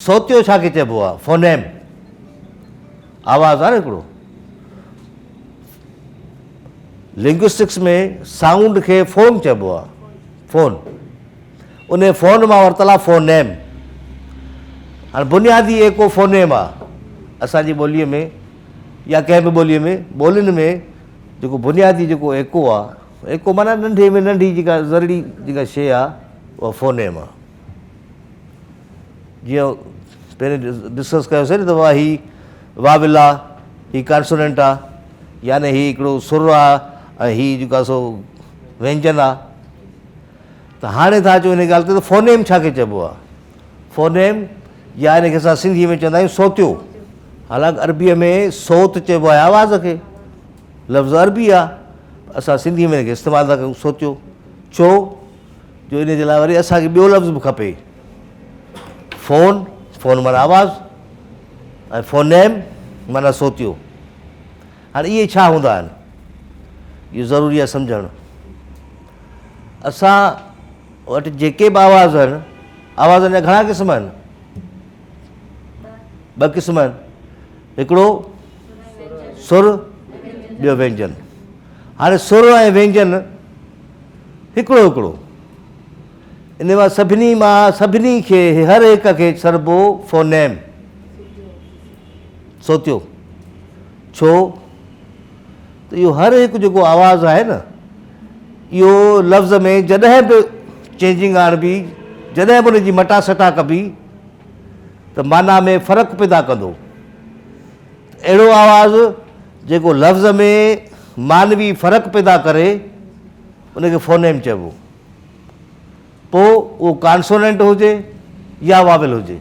صوتيو ڇا کي چئبو آهي؟ فونيم آواز آهي نه هڪڙو. لنگوسٽڪس ۾ سائونڊ کي فون چئبو آهي، فون. ان فون مان ورتل آهي فونيم. هاڻي بنيادي ايڪو فونيم آهي. اسان جي ٻوليء ۾ يا ڪنهن به ٻوليء ۾ ٻولين ۾ جيڪو بنيادي جيڪو ايڪو آهي، ايڪو معنيٰ ننڍي ۾ ننڍي جيڪا ذرڙي جيڪا شيء آهي اها فونيم آهي. جيئن پهرين ڊسڪس ڪيوسين نه ته بابا هي واول آ، هي ڪانسوننٽ آ، يعني هي هڪڙو سر آ ۽ هي جيڪو آ سو وينجن آ. ته هاڻي ٿا اچون ان ڳالهه تي ته فونيم ڇا کي چئبو آ؟ فونيم يا ان کي اسان سنڌيء ۾ چوندا آهيون صوتيو. حالانڪ عربيء ۾ صوت چئبو آهي آواز کي، لفظ عربي آ، اسان سنڌيء ۾ ان کي استعمال ٿا ڪيون صوتيو. ڇو؟ جو ان جي لاء وري اسان کي ٻيو لفظ به کپي. فون، فون معنيٰ آواز ۽ فونيم معنيٰ صوتيو. هاڻي اهي ڇا هوندا آهن؟ اهو ضروري آهي سمجهڻ. اسان وٽ جيڪي به آواز آهن، آوازن جا گهڻا قسم آهن؟ ٻه قسم آهن. هڪڙو سر، ٻيو وينجن. هاڻي سر ۽ وينجن هڪڙو هڪڙو ان مان سڀني مان سڀني کي هر هڪ کي سربو فونيم صوتيو ڇو ته اهو هر هڪ جيڪو آواز آهي نه اهو لفظ ۾ جڏهن به چينجنگ آڻبي جڏهن به ان جي مٽا سٽا ڪبي ته معنيٰ ۾ فرق پيدا ڪندو اهڙو آواز جيڪو لفظ ۾ معنوي فرق پيدا ڪري ان کي فونيم چئبو. پوء اهو ڪانسوننٽ هجي يا واول هجي،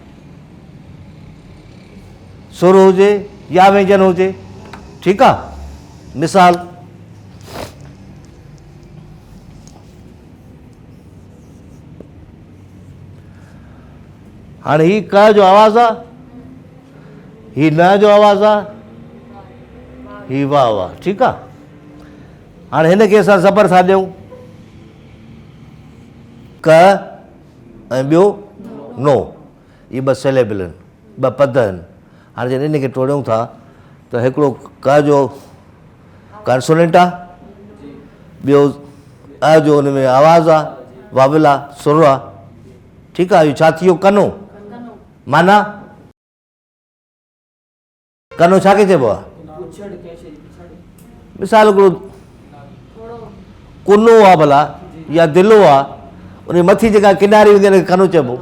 سر هجي يا وينجن هجي. ٺيڪ آ. مثال. هاڻي هي ڪ جو آواز آ. هي نه جو آواز آ، هي واو آ. ٺيڪ آ. هاڻي هن کي اسان زبر ٿا ڏيون ڪ ۽ ٻيو نو، اهي ٻه سيليبل آهن، ٻه پد آهن. هاڻي جڏهن ان کي ٽوڙيون ٿا ته هڪڙو ڪ جو ڪانسوننٽ آ، ٻيو ا جو ان ۾ آواز آ، واول آ، سر آ. ٺيڪ آ. اهو ڇا ٿي ويو؟ ڪنو. معنيٰ ڪنو ڇا کي چئبو آهي؟ مثال هڪڙو ڪنو آهي ڀلا يا دلو آهي ان جي مٿي جيڪا ڪناري هوندي آهي ان کي ڪنو چئبو.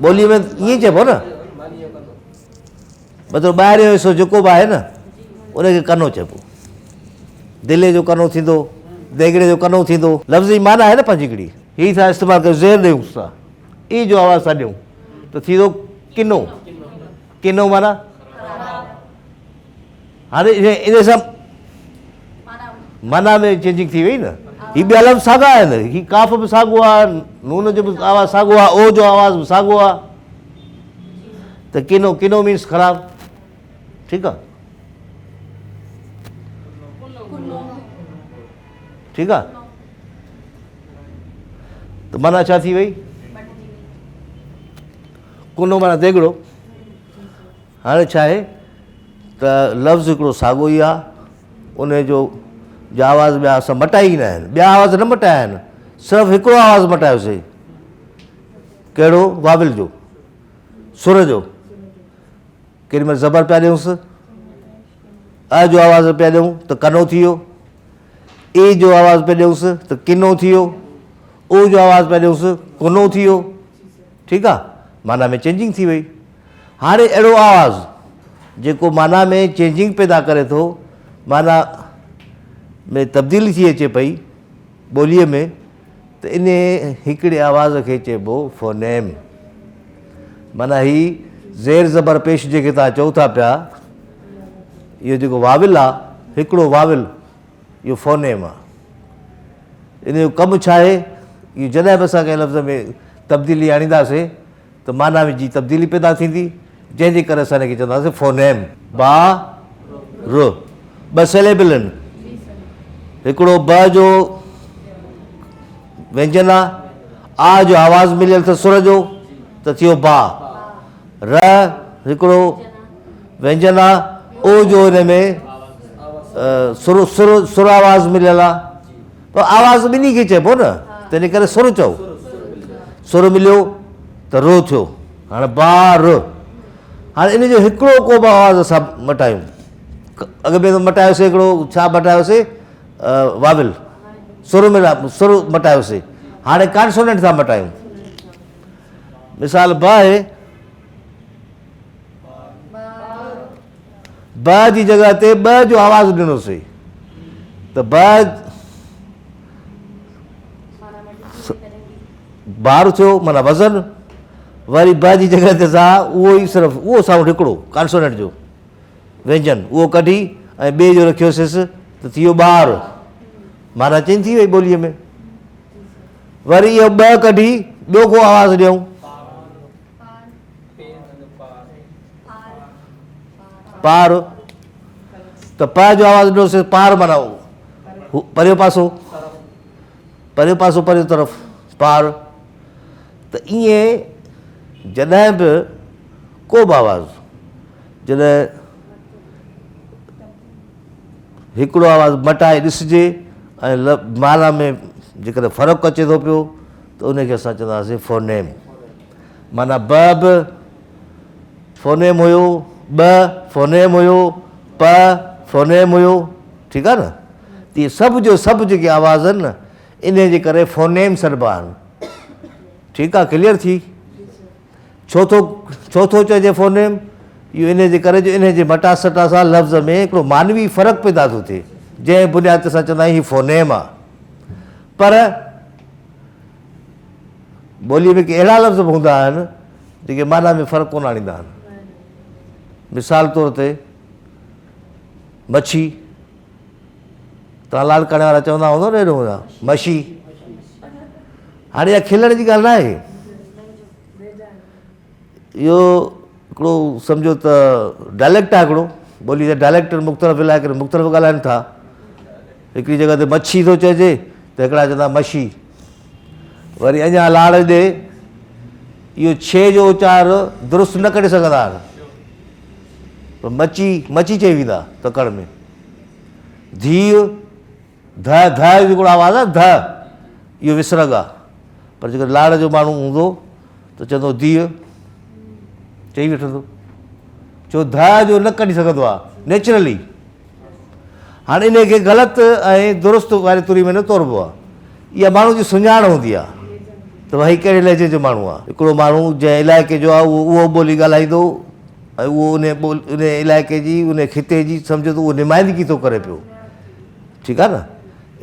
ٻوليء ۾ ائين چئبو نه، مطلب ٻاهريون حصو جيڪو به آهي نه ان کي ڪنو چئبو. دلي جو ڪنو ٿيندو، ديڳڙي جو ڪنو ٿيندو. لفظ جي معنيٰ آهي نه پنهنجي هڪڙي. هي ٿا استعمال ڪيون زير ڏيون ٿا، اي جو آواز ٿا ڏيون ته ٿيندو ڪنو. ڪنو معنيٰ هاڻي ان سان معنيٰ ۾ چينجنگ ٿي وئي نه. هي ٻيا لفظ ساڳا آهن، هي ڪاف به ساڳو آهي، نون جو به آواز ساڳو آهي، او جو آواز به ساڳو آهي. ته ڪنو، ڪنو مينس خراب. ٺيڪ آهي، ٺيڪ آهي. ته معنيٰ ڇا ٿي وئي؟ ڪنو معنيٰ ديڳڙو. هاڻي ڇا آهي ته لفظ هڪڙو ساڳو ئي آهي، ان جو جا آواز ٻيا اسان مٽائي ئي نه آهن، ٻيا آواز نه مٽايا آهن، صرف هڪڙو آواز مٽايوسي. ڪهڙو؟ واول جو، سر جو. ڪيڏي مهل زبر پيا ڏيونس، ا جو آواز پيا ڏيون ته ڪنو ٿي ويو، اي جو آواز پيا ڏيونس ته ڪنو ٿي ويو، او جو آواز پيا ڏيونس ڪنو ٿي ويو. ٺيڪ آ، معنيٰ ۾ چينجنگ ٿي وئي. هاڻي اهڙو آواز جيڪو معنيٰ ۾ چينجنگ پيدا ڪري ٿو، معنيٰ ۾ تبديلي ٿي اچي پئي ٻوليء ۾، ته انهيء هڪڙي آواز کي چئبو فونيم. معنيٰ هي زير زبر پيش جيڪي توهان چئو ٿا پيا، اهو جيڪو واول آ، هڪڙو واول، اهو فونيم آ. ان جو ڪم ڇا آهي؟ اهو جڏهن به اسان ڪنهن لفظ ۾ تبديلي آڻينداسين ته معنيٰ جي تبديلي پيدا ٿيندي، جنهن جي ڪري اسان ان کي چونداسين فونيم. با، ر، ٻه سيليبل آهن. هڪڙو ب جو وينجن آ، آ جو آواز مليل اٿس سر جو ته ٿيو با. ر هڪڙو وينجن آ، او جو ان ۾ سر سر سر آواز مليل آ، پر آواز ٻنهي کي چئبو نه، تنهن ڪري سر چئو. سر مليو ته رو ٿيو. هاڻي با ر، هاڻي ان جو هڪڙو ڪو به آواز اسان مٽايون، اڳ ۾ ته مٽايوسي هڪڙو، ڇا مٽايوسي؟ واول سر ملا سر مٽايوسي، هاڻي ڪانسوننٽ ٿا مٽايون. مثال ب آهي، ب جي جڳهه تي ٻ جو آواز ڏنوسي ته ب بار ٿيو معنيٰ وزن. وري ب جي جڳهه تي اسان اهو ئي صرف اهو سائونڊ هڪڙو ڪانسوننٽ جو وينجن اهو ڪڍي ۽ ٻئي جو رکيوسيس ته ٿي ويو ٻار، معنيٰ چينج ٿي وئي ٻوليء ۾. وري اهو ٻه ڪڍي ٻيو ڪو آواز ڏيون، پار، ته پ جو آواز ڏنوسيس پار معنيٰ پريو پاسو، پريو پاسو پريو طرف پار. ته ائين جڏهن به ڪو به آواز جڏهن هڪڙو آواز مٽائي ڏسجي ۽ معنيٰ ۾ جيڪڏهن فرق اچي ٿو پيو ته ان کي اسان چونداسين فونيم. معنيٰ ب به فونيم هيو، ٻ فونيم هيو، پ فونيم هيو، ٺيڪ آهي نه. ته اهي سڀ جو سڀ جيڪي آواز آهن نه انهي جي ڪري فونيم سڏبا آهن. ٺيڪ آهي، ڪليئر ٿي؟ ڇو ٿو ڇو ٿو چئجي فونيم؟ اهو انهي جي ڪري جو انهي جي مٽاسٽا سان لفظ ۾ هڪڙو معنوي فرق پيدا ٿو ٿئي، جنهن بنياد تي اسان چوندا آهيون هي فونيم آهي. پر ٻوليء ۾ ڪي اهڙا لفظ به هوندا آهن جيڪي معنيٰ ۾ فرق ڪونه آڻيندا آهن. مثال طور تي مڇي، توهان لاڙڪاڻي وارا چوندا هوندو نه اهڙو مشي. هاڻي اها کلڻ جي ڳالهه نه آهي، اهو هڪڙو سمجهو ته ڊائليڪٽ آهي هڪڙو ٻولي جا ڊائليڪٽ مختلف علائقن ۾ مختلف ڳالهائن ٿا. هڪڙي جڳهه تي مڇي ٿو چئجي ته هڪڙا چوندا مشي. وري اڃا لاڙ ڏي اهو ڇي جو اچار درست نه ڪڍي سگهندا آهن، پر مچي مچي چئي ويندا تڪڙ ۾. ڌيء، ڌ، ڌ جو جيڪو آواز آهي ڌ، اهو وسرڳ آهي، پر جيڪڏهن لاڙ جو ماڻهو هوندو ته چوندو ڌيء چئي وٺندو، ڇو ڌ جو نه ڪڍي سگهندو آهي نيچرلي. هاڻي انهي کي غلط ۽ درست واري تري ۾ نه توربو آهي، اها ماڻهو جي سڃاڻ هوندي آهي ته ڀائي ڪهڙي لهجي جو ماڻهو آهي. هڪڙو ماڻهو جنهن علائقي جو آهي اهو اهو ٻولي ڳالهائيندو ۽ اهو انهي ٻول انهي علائقي جي انهي خطي جي سمجهو ته اهو نمائندگي ٿو ڪري پيو. ٺيڪ آهي نه.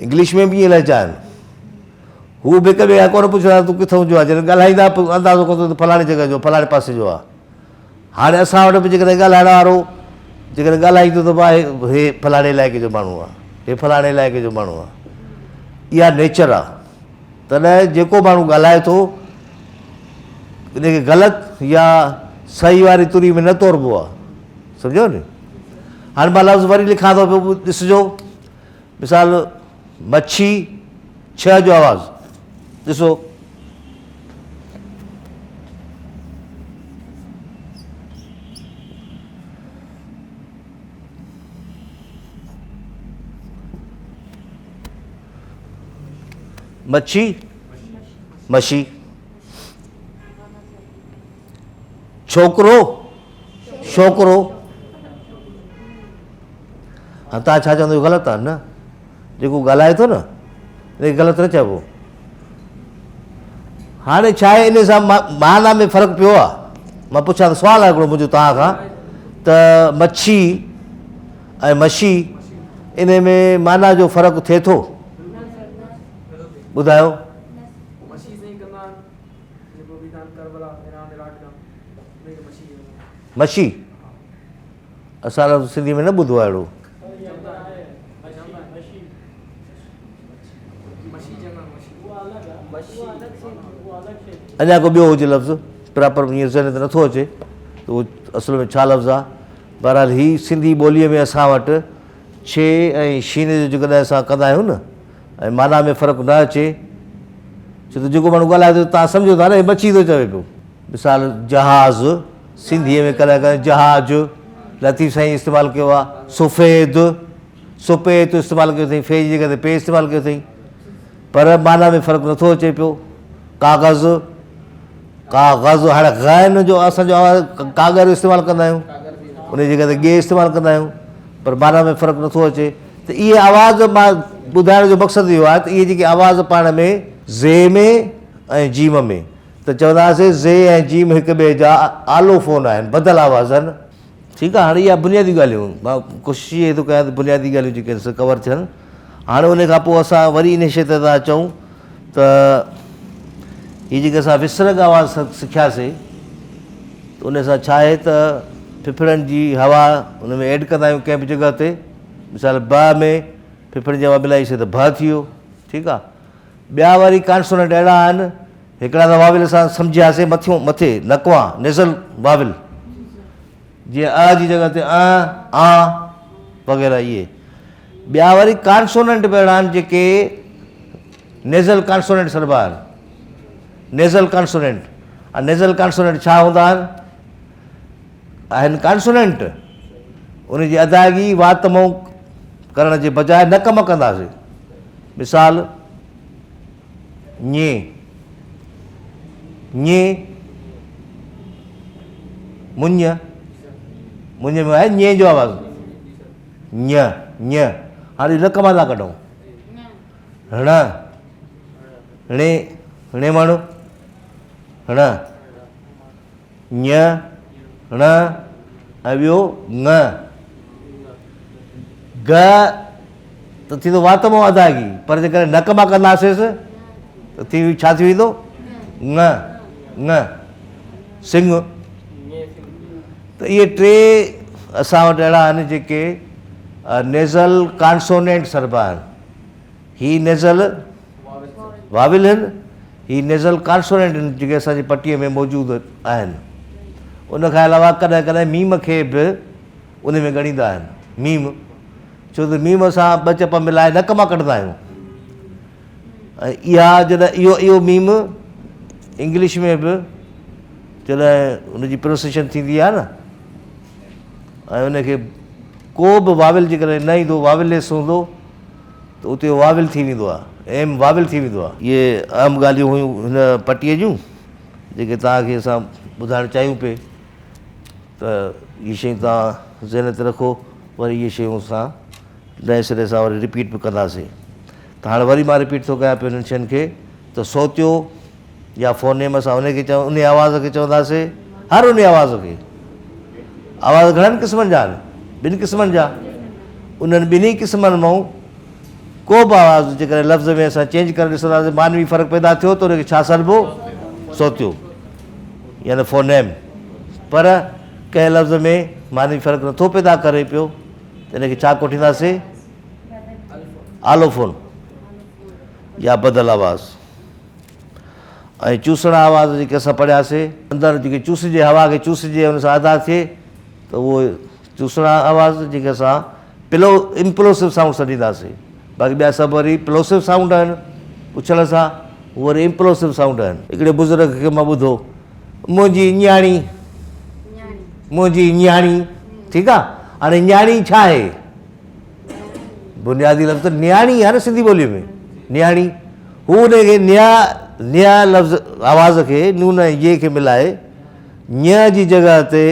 انگلش ۾ به ائين لهجا آهن، هو به هڪ ٻئي کان ڪونه پڇندا تون ڪٿون جو آهي، جڏهن ڳالهائيندا پوء اندازو ڪندو ته فلاڻي جڳهه جو فلاڻي پاسي جو آهي. هاڻي اسان وٽ به جيڪڏهن ڳالهائڻ وارو جيڪڏهن ڳالهائيندو ته ڀاء هي فلاڻي علائقي جو ماڻهو آهي، هي فلاڻي علائقي جو ماڻهو آهي. اها نيچر آهي. تڏهن جيڪو ماڻهو ڳالهائي ٿو ان کي غلط يا صحيح واري تري ۾ نه توربو آهي. سمجهيو ني؟ هاڻي مان لفظ وري لکان ٿو پيو ڏسجو. مثال مڇي ڇهه جو آواز ڏسو. مڇي مشي ڇوڪرو شوڪرو. هاڻ توهان ڇا چوندو اهو غلط آهي نه، جيڪو ڳالهائي ٿو نه ان کي غلط نه چئبو. هاڻي ڇا آهي ان سان معنيٰ ۾ فرق پيو آهي. مان پڇان ٿو سوال آهي هڪڙو منهنجو توهان کان ته مڇي ۽ مشي ان ۾ معنيٰ جو فرق ٿئي ٿو؟ ٻڌايو. مشي اسان لفظ سنڌي ۾ نه ٻڌو آهي اهڙو. اڃا ڪو ٻيو هجي لفظ پراپر ائين ذهن تي نٿو اچي ته اهو اصل ۾ ڇا لفظ آهي. بهرحال هي سنڌي ٻوليء ۾ اسان وٽ ڇي ۽ شين جو جيڪڏهن اسان ڪندا آهيون نه ۽ معنيٰ ۾ فرق نه اچي، ڇو ته جيڪو ماڻهو ڳالهائي ٿو توهان سمجهو ٿا نه هي مڇي ٿو چوي پيو. مثال جهاز سنڌيء ۾ ڪڏهن ڪڏهن جهاز لطيف سائين استعمال ڪيو آهي، سفيد، سپيت استعمال ڪيو اٿئي، في جي جڳهه تي پي استعمال ڪيو اٿئي، پر معنيٰ ۾ فرق نٿو اچي پيو. ڪاغذ، ڪاغذ، هاڻي غين جو اسان جو آواز ڪاڳر استعمال ڪندا آهيون، ان جي جڳهه تي ڳي استعمال ڪندا آهيون، پر معنيٰ ۾ فرق نٿو اچي. ته اهي آواز مان ٻڌائڻ جو مقصد اهو آهي ته اهي جيڪي آواز پاڻ ۾ زي ۾ ۽ جيم ۾ ته چوندا هئاسين زي ۽ جيم هڪ ٻئي جا آلو فون آهن، بدل آواز آهن. ٺيڪ آهي، هاڻي اها بنيادي ڳالهيون مان ڪوشش اها ٿو ڪيان ته بنيادي ڳالهيون جيڪي آهن سي ڪور ٿين. هاڻي ان کان پوء اسان وري ان شيء تي ٿا اچون ته هي جيڪي اسان وسرڳ آواز سکياسي ته ان سان ڇا آهي ته ڦڦڙن جي هوا ان ۾ ايڊ ڪندا آهيون ڪنهن به جڳهه تي، مثال ب ۾ ڦڦڙن جي هوا ملائيسي ته ڀ ٿي ويو. ٺيڪ آهي، ٻيا وري ڪانسوننٽ اهڙا آهن، هڪڙا ته واول اسان سمجهياسي مٿيون مٿي نڪوان نيزل واول، جيئن ا جي جڳهه تي ا، آ وغيره اهي. ٻيا وري ڪانسوننٽ به اهڙا آهن جيڪي نيزل ڪانسوننٽ سڏبا آهن. نيزل ڪانسوننٽ، ۽ نيزل ڪانسوننٽ ڇا هوندا آهن؟ آهن ڪانسوننٽ، ان جي ادائگي وات مون ڪرڻ جي بجاء نڪ مان ڪنداسين. مثال ڃي، ڃي، مڃ، مڃ ۾ آهي ڃي جو آواز، ڃ، ڃ، هاڻي نڪ مان ٿا ڪڍون، ڻ، ڻي، ڻي مڻ، ڻ، ڃ، ڻ ۽ ٻيو ڱ. گ ته ٿيندو وات مان ادائگي، پر جيڪڏهن نڪ مان ڪنداسيس ته ٿي ڇا ٿي ويندو؟ ڱ، ڱ، سنگ. ته اهي ٽي اسان وٽ اهڙا آهن جيڪي نيزل ڪانسونينٽ سڏبا آهن. هي نيزل واول آهن، هي نيزل ڪانسونينٽ آهن جيڪي اسان جي پٽيء ۾ موجود آهن. ان کان علاوه ڪڏهن ڪڏهن ميم کي به ان ۾ ڳڻيندا آهن. ميم، ڇو ته ميم اسان ٻه چپ ملائي نڪ مان ڪڍندا آهيون ۽ اها جڏهن اهو اهو ميم انگلش ۾ به جڏهن ان جي پرونسيشن ٿيندي آهي نه ۽ ان کي ڪو به واول جيڪڏهن نه ايندو، واول ليس هوندو ته اتي اهو واول ٿي ويندو آهي، ايم واول ٿي ويندو آهي. اهي اهم ڳالهيون هيون هن پٽيء جون جيڪي توهان کي اسان ٻڌائڻ چاهيون پئي ته اهي شيون توهان ذهن تي رکو، وري اهي شيون اسان نئين سري سان وري رپيٽ به ڪنداسين. ته هاڻي وري مان رپيٽ ٿو ڪيان پيو انهن شين کي ته صوتيو يا فونيم اسان ان کي چون، انهي آواز کي چونداسين، هر انهي آواز کي. آواز گهڻن قسمن جا آهن، ٻن قسمن جا. انهن ٻنهي قسمن مان ڪو به آواز جيڪڏهن لفظ ۾ اسان چينج ڪري ڏسنداسين، معنوي فرق پيدا ٿيو ته ان کي ڇا سڏبو؟ صوتيو يعني فونيم. پر ڪنهن لفظ ۾ معنوي فرق نٿو پيدا ڪري پيو ته ان کي ڇا ڪوٺينداسين؟ آلوفون يا بدل آواز. ۽ چوسڻا آواز جيڪي اسان پڙهياسي، اندر جيڪي چوسجي، هوا کي چوسجي ان سان ادا ٿئي ته اهو چوسڻا آواز جيڪي اسان پلو امپلوسو سائونڊ سڏينداسي. باقي ٻيا سڀ وري پلوسو سائونڊ آهن، اڇل سان، هو وري امپلوسو سائونڊ آهن. هڪڙي بزرگ کي مان ٻڌو، منهنجي نياڻي، منهنجي نياڻي، ٺيڪ آ، هاڻي نياڻي ڇا آهي؟ بنيادي لفظ ته نياڻي آهي نه سنڌي ٻوليء ۾ نياڻي. هو ان کي نيا، نيا لفظ آواز کي نون ۽ يي کي ملائي ڃ جي جڳهه تي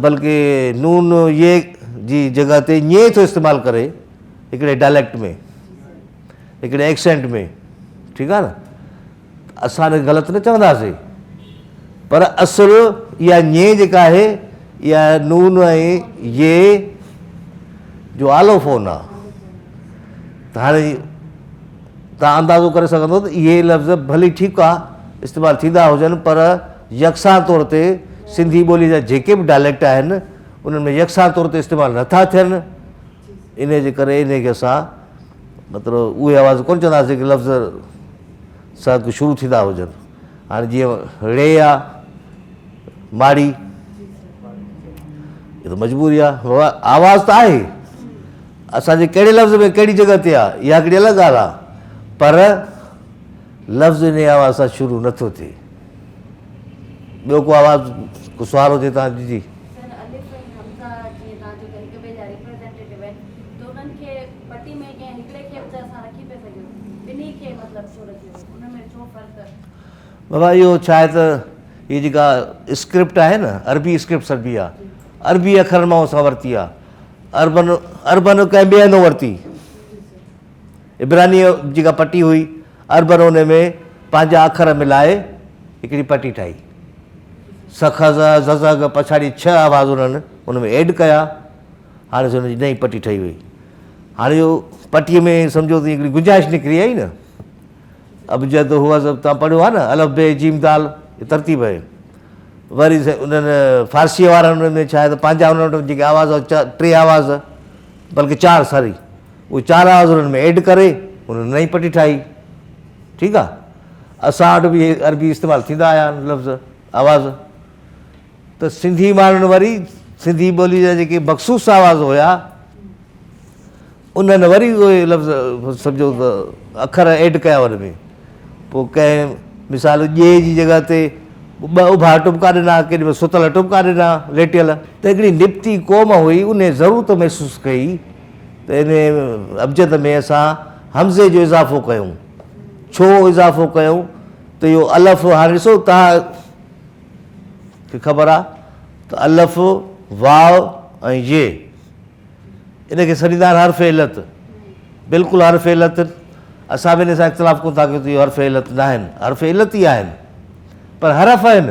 بلڪه نون يي جي جڳهه تي ڃي ٿو استعمال ڪري هڪڙي ڊائليڪٽ ۾ هڪڙي ايڪسينٽ ۾ ٺيڪ آهي نه. اسان ان کي غلط نه چونداسين پر اصل اها ڃي جيڪا آهي اها نون ۽ يي جو آلو فون آهي. ته هاڻي توهان اندازو ڪري سگهندو ته اهي لفظ ڀلي ٺيڪ آهي استعمال ٿيندا هجن پر يڪسان طور تي سنڌي ٻولي جا جيڪي به ڊائليڪٽ آهن انهن ۾ يڪسان طور تي استعمال نٿا ٿين. انهي جي ڪري انهي کي اسان مطلب اهي آواز ڪونه چونداسين جيڪي لفظ سان شروع ٿيندا هجن. هاڻي جيئن ري آ ماڙي، هي ته مجبوري آ، بابا آواز ته آهي اسان جي ڪهڙي لفظ ۾ ڪهڙي جڳهه تي آ اها هڪڙي الڳ ڳالهه آ، پر لفظ انهي آواز سان شروع نٿو ٿئي، ٻيو ڪو آواز ڪو سوال هجي توهان جو جي. سر الف ۽ حمزه جيئن توهان چيو ته هڪ ٻئي جا ريپريزينٽيٽو آهن ته انهن کي پٽي ۾ ڪنهن هڪڙي کي به ته اسان رکي پئي سگهيو ٻنهي کي مطلب ڇو رکيو ويو ان ۾ ڇو فرق. بابا اهو ڇا آهي ته هي جيڪا اسڪرپٽ آهي نه عربي اسڪرپٽ سڏبي آهي عربي اکرن مان اسان ورتي آهي عربن عربن ڪنهن ٻئي هنڌو ورتي عبراني جيڪا پٽي هئي عربن ان ۾ پنهنجا اکر ملائي هڪڙي پٽي ٺاهي س خ ز ز ز گ پڇاڙي ڇهه آواز انهن ان ۾ ايڊ ڪيا هاڻي ان جي نئين پٽي ٺهي وئي هاڻي اهو پٽي ۾ سمجهو ته هڪڙي گنجائش نڪري آئي نه ابجد هو سڀ تان پڙهيو آهي نه الف بي جيم دال ترتيب آهي وري انهن فارسيء وارن انهن ۾ ڇا آهي ته پنهنجا انهن وٽ جيڪي آواز ٽي آواز بلڪه چار ساري اهي چار آواز انهن ۾ ايڊ ڪري انهن نئين پٽي ٺاهي ٺيڪ آهي اسان وٽ به عربي استعمال ٿيندا آيا آهن لفظ آواز ته سنڌي ماڻهن وري سنڌي ٻولي جا جيڪي مخصوص آواز هيا انهن وري اهي لفظ سمجهو ته اکر ايڊ ڪيا ان ۾ پوء ڪنهن مثال ڄي جي جڳهه تي ٻه اڀا ٽٻڪا ڏنا ڪيڏي مهل ستل ٽٻڪا ڏنا ليٽيل. ته هڪڙي نبطي قوم هئي انهي ضرورت محسوس ڪئي ته انهي ابجد ۾ اسان همزي جو اضافو ڪيون ڇو اضافو ڪيون ته اهو الف هاڻي ڏسو توهان کي خبر آهي ته الف واو ۽ ي ان کي سڏيندا آهن حرف علت. بلڪل حرف علت اسان به ان سان اختلاف ڪونه ٿا ڪيون ته اهي حرف علت نه آهن، حرف علت ئي آهن پر حرف آهن،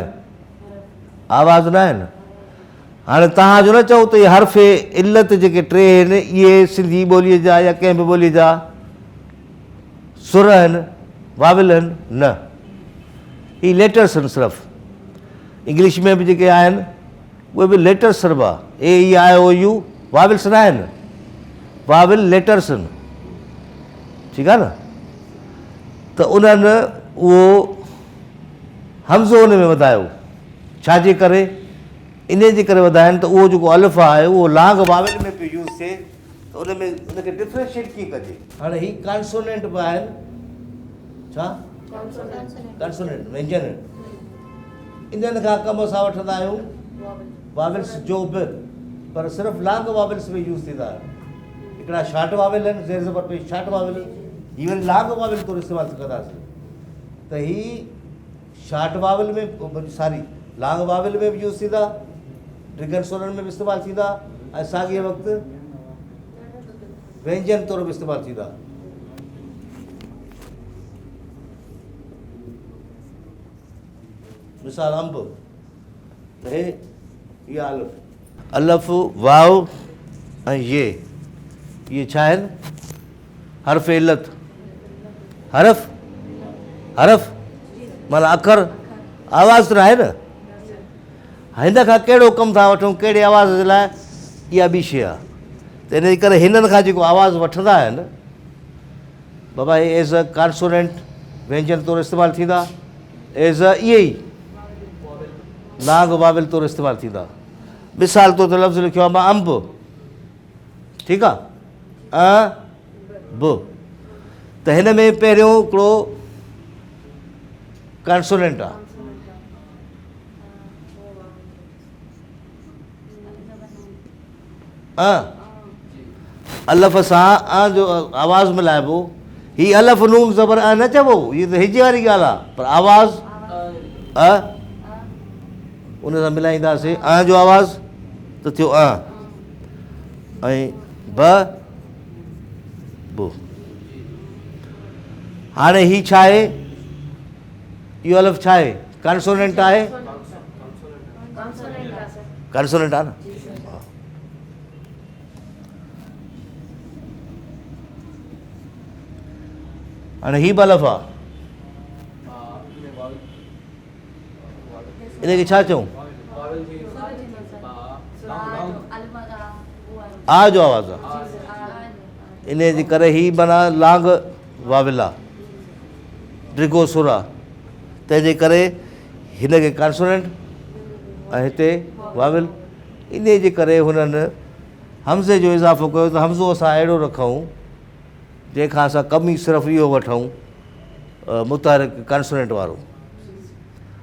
آواز نه آهن. هاڻي توهان جو نه چئو ته اهي حرف علت جيڪي ٽي آهن اهي سنڌي ٻوليء جا يا ڪنهن به ٻوليء جا سر آهن، واول آهن، نه، هي ليٽرس آهن صرف. انگلش ۾ به جيڪي آهن اهي به ليٽرس سڏبا، A E I O U، vowels نه آهن، واول ليٽرس آهن، ٺيڪ آهي نه؟ ته انهن اهو همزو ان ۾ وڌايو، ڇا جي ڪري؟ انهي جي ڪري وڌاين ته اهو جيڪو الف آهي اهو لانگ واول ۾ پيو يوز ٿئي ته ان ۾ ان کي ڊفرينشيٽ ڪيئن ڪجي؟ هاڻي هي ڪانسونينٽ به آهن، ڇا؟ ڪانسونينٽ وينجن آهن. انهن کان ڪم اسان وٺندا آهيون واولس جو به پر صرف لانگ واولس ۾ يوز ٿيندا آهن. هڪڙا شارٽ واول آهن زير زبر پيش شارٽ واول هي وري لانگ واول طور استعمال ڪنداسين ته هي شارٽ واول ۾ ساري لانگ واول ۾ به يوز ٿيندا ڊگهن سورن ۾ به استعمال ٿيندا ۽ ساڳئي وقت وينجن طور به استعمال ٿيندا. مثال انب ته هي اها الف. الف، واو ۽ ي اهي ڇا آهن؟ حرف علت. حرف؟ حرف معنيٰ اکر، آواز ته ناهي نه. هن کان ڪهڙو ڪم ٿا وٺون، ڪهڙي آواز جي لاء، اها ٻي شيء آهي. ته ان جي ڪري هنن کان جيڪو آواز وٺندا آهن، بابا هي ايز اي ڪانسوننٽ وينجن طور استعمال ٿيندا، ايز اي اهي ئي لانگ واول طور استعمال ٿيندا. مثال طور تي لفظ لکيو آهي مان انب، ٺيڪ آهي، ا ب، ته هن ۾ پهريون هڪڙو ڪانسوننٽ آهي. ا الف سان ا جو آواز ملائبو. هي الف نون زبر ا نه چئبو، هي ته هجي واري ڳالهه آ، پر آواز ا ان سان ملائينداسين ا جو آواز ته ٿيو ا ۽ ب ب. هاڻي هي ڇا آهي؟ اهو الف ڇا آهي؟ ڪانسوننٽ آهي؟ ڪانسوننٽ آهي نه؟ هاڻي هي به الف آهي، ان کي ڇا چئون؟ آ جو آواز آهي، ان جي ڪري هي معنيٰ لانگ واول آهي، ڊگهو سر آهي، تنهن جي ڪري هن کي ڪانسوننٽ ۽ هتي واول. انهيء جي ڪري هنن همزي جو اضافو ڪيو ته همزو اسان اهڙو رکون جنهن کان اسان ڪم ئي صرف اهو وٺون متحرڪ ڪانسوننٽ وارو.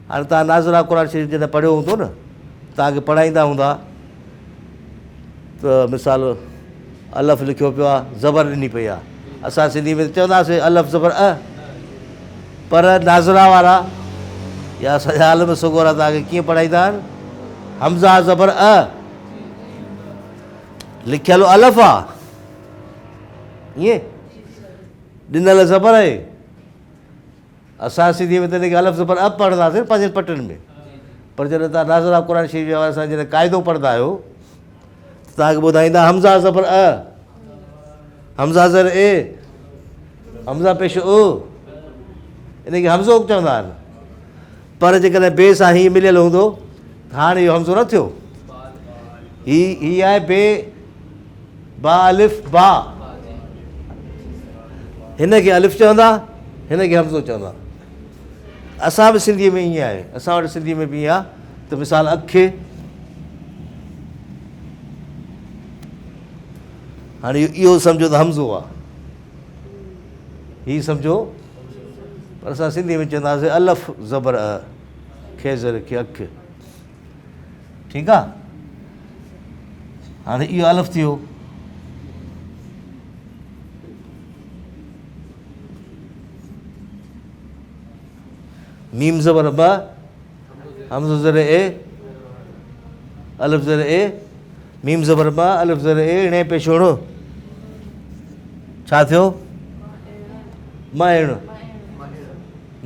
هاڻي توهان ناظره قرآن شريف جڏهن پڙهيو هوندو نه توهان کي پڙهائيندا هوندا ته مثال الف لکيو پيو آهي زبر ڏني پئي آهي اسان سنڌي ۾ چونداسين الف زبر ا پر ناظرا وارا يا اسان جا عالم سڳورا توهان کي ڪيئن پڙهائيندا آهن حمزه زبر ا لکيل الف آ ائين ڏنل زبر آهي اسان سنڌيء ۾ تڏهن الف زبر ا پڙهنداسين پنهنجن پٽن ۾ پر جڏهن توهان ناظر آف قرآن شريف جي حوالي سان جڏهن قاعدو پڙهندا آهيو ته توهان کي ٻڌائيندا حمزه زبر ا حمزه زر اي حمزه پيش او ان کي حمزو چوندا آهن پر جيڪڏهن بي سان هي مليل هوندو ته هاڻي اهو حمزو نه ٿيو هي هي آهي بي با الف با هن کي الف چوندا هن کي حمزو چوندا اسان به سنڌيء ۾ ائين آهي اسان وٽ سنڌيء ۾ به ائين آهي ته مثال اک هاڻي اهو سمجهو ته حمزو آهي هي سمجهو پر اسان سنڌيء ۾ چونداسين الف زبر ا کي زر کي اک ٺيڪ آ هاڻي اهو الف ٿيو ميم زبر ب حمزو زر اي الف زر اي ميم زبر ب الف زر اي ڻي پيش ڻ ڇا ٿيو مئڻ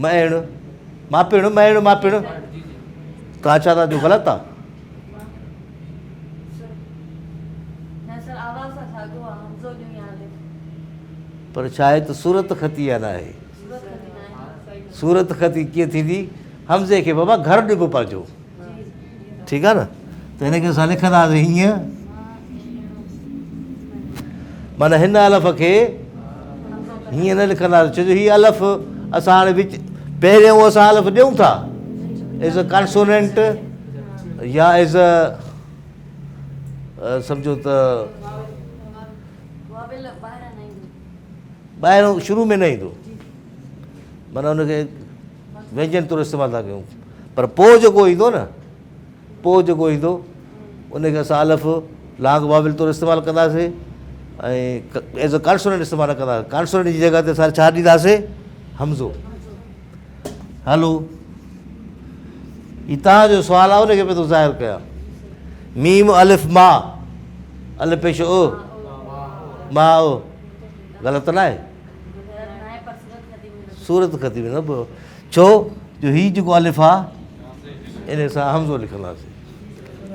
مئڻ ماپڻ مئڻ ماپڻ توهان ڇا ٿا چئو غلط آ پر ڇا آهي ته صورت خطي يا ناهي صورت خطي ڪيئن ٿيندي حمزي کي بابا گهر ڏبو پنهنجو ٺيڪ آ نه ته هن کي اسان لکنداسين هيئن معنی هن الف کي هيئن نه لکنداسين ڇو جو هي الف اسان هاڻي وچ پهريون اسان الف ڏيون ٿا ايز اي ڪانسوننٽ يا ايز اي سمجهو ته ٻاهران شروع ۾ نه ايندو معنی ان کي وينجن طور استعمال ٿا ڪيون پر پوء جيڪو ايندو نه پوء جيڪو ايندو ان کي اسان الف لانگ واول طور استعمال ڪنداسين ۽ ايز اي ڪانسوننٽ استعمال نه ڪنداسين ڪانسوننٽ جي جڳهه تي اسان ڇا ڏينداسين حمزو هلو هي تان جو سوال آهي ان کي پيو ٿو ظاهر ڪيان ميم الف ما الف پيش او ما او غلط نه آهي صورت خطي ۾ نه پيو ڇو جو هي جيڪو الف آ ان سان حمزو لکنداسين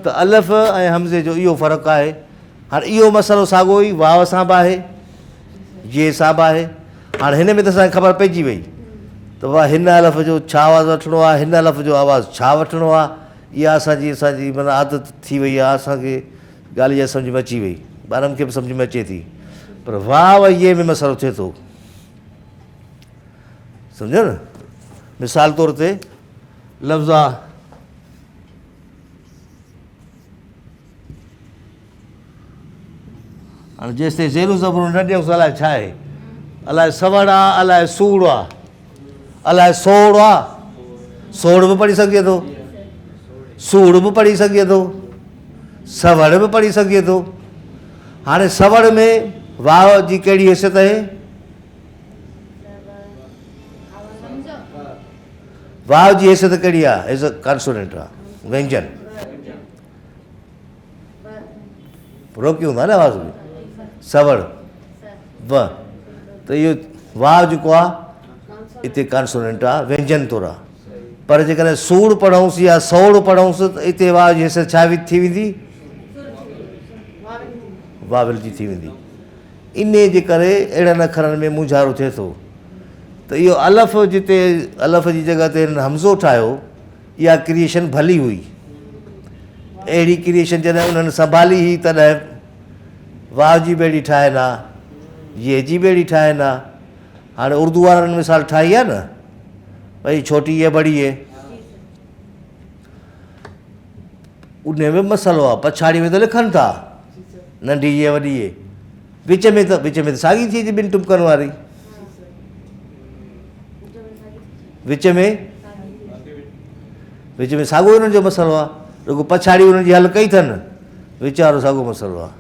ته الف ۽ حمزي جو اهو فرق آهي هاڻي اهو مسئلو ساڳو ئي واو سان به آهي جي سان به آهي هاڻي هن ۾ ته اسان کي خبر پئجي وئي ته بابا هن الف جو ڇا آواز وٺڻو آهي هن الف جو آواز ڇا وٺڻو آهي اها اسان جي اسان جي معنيٰ عادت ٿي وئي آهي اسان کي ڳالهه اها سمجهه ۾ اچي وئي ٻارن کي به سمجهه ۾ اچي ٿي پر واو ۽ يي ۾ مسئلو ٿئي ٿو سمجهيو نه مثال طور تي لفظ آ هاڻي جيستائين زيرون زبرون نه ڏيون الائي ڇا آهي الائي سوڙ آ الائي سوڙ آ الائي سوڙ آ سوڙ به پڙهي سگهجي ٿو سوڙ به پڙهي سگهجي ٿو سوڙ به پڙهي سگهجي ٿو هاڻي سوڙ ۾ واو جي ڪهڙي حيثيت آهي واو جي حيثيت ڪهڙي آهي ايز ڪانسوننٽ آ وينجن روڪيون ٿا نه آواز ۾ سوڙ و ته اهو واو جيڪو آ اتي ڪانسوننٽ آ وينجن طور آ پر جيڪڏهن سوڙ پڙهونس يا سوڙ پڙهونس ته اتي واو جي حيثيت ڇا ٿي ويندي واول جي ٿي ويندي انهيء جي ڪري اهڙن اکرن ۾ مونجهارو ٿئي ٿو ته اهو الف جتي الف جي جڳهه تي هنن همزو ٺاهيو، اها ڪريئيشن ڀلي هئي. اهڙي ڪريئيشن جڏهن انهن سنڀالي هئي تڏهن واء جي به اهڙي ٺاهين ها، يي جي به اهڙي ٺاهين ها. هاڻي اردو وارن مثال ٺاهي آهي نه، ڀئي ڇوٽي يي بڙي يي. انهيء ۾ مسئلو آهي، پڇاڙيء ۾ ته لکن ٿا، ننڍي يي وڏي يي، وچ ۾ ته وچ ۾ ته ساڳي ٿي اچي ٻن ٽٻڪن واري. وچ ۾ وچ ۾ ساڳو انهن جو مسئلو آهي. رڳو پڇاڙي انهن جي حل ڪئي اٿن، ويچارو ساڳيو مسئلو آهي.